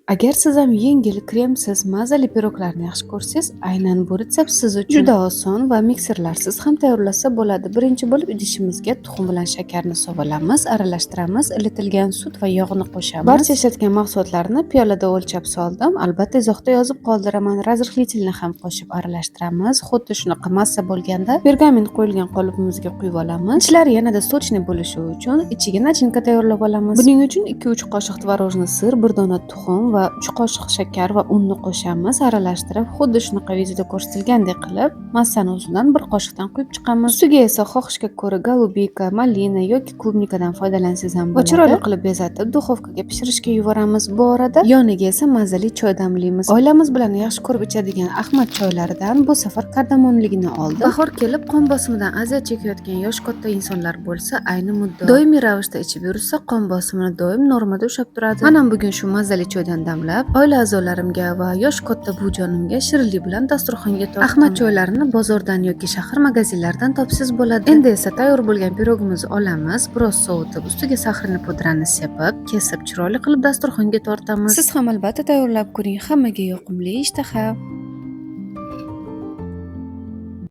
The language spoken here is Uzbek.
Agar siz ham yengil, kremsiz, mazali piroglarni yaxshi ko'rsangiz, aynan bu retsept siz uchun. Juda oson va mikserlarsiz ham tayyorlasa bo'ladi. Birinchi bo'lib idishimizga tuxum bilan shakarni solamiz, aralashtiramiz, ilitilgan sut va yog'ni qo'shamiz. Barcha ishlatgan mahsulotlarni piyolada o'lchab soldim. Albatta izohda yozib qoldiraman. Разрыхлитель ni ham qo'shib aralashtiramiz. Xuddi shunaqa massa bo'lganda pergament qo'yilgan qolipimizga quyib olamiz. Ichlari yanada сочный bo'lishi uchun ichiga начинка tayyorlab olamiz. Buning uchun 2-3 qoshiq творожный сыр, bir dona tuxum va 3 qoshiq shakar va unni qo'shamiz. Aralashtirib, xuddi shunaqa videoda ko'rsatilgandek qilib, massani ustidan bir qoshiqdan quyib chiqamiz. Ustiga esa xohishga ko'ra голубика, malina yoki клубника dan foydalansangiz ham bo'ladi. Va chiroyli qilib bezatib, duxovkaga pishirishga yuboramiz. Bu orada yoniga esa mazali choy damlaymiz. Oilamiz bilan yaxshi ko'rib ichadigan Ahmad choylaridan bu safar kardamonligini oldim. Bahor kelib, qon bosimidan aziyat chekayotgan yosh katta insonlar bo'lsa, ayni muddao doimiy ravishda ichib yursa, qon bosimini doim normada ushlab turadi. Mana bugun shu mazali choydan damlab, oila a'zolarimga va yosh katta buvijonimga shirinlik bilan dasturxonga tortdim. Ahmad choylarini bozordan yoki shahar magazinlaridan topsangiz bo'ladi. Endi esa tayyor bo'lgan pirogimizni olamiz, biroz sovutib, ustiga сахарный pudrani sepib, kesib, chiroyli qilib dasturxonga tortamiz. Siz ham albatta tayyorlab ko'ring. Hammaga yoqimli ishtaha.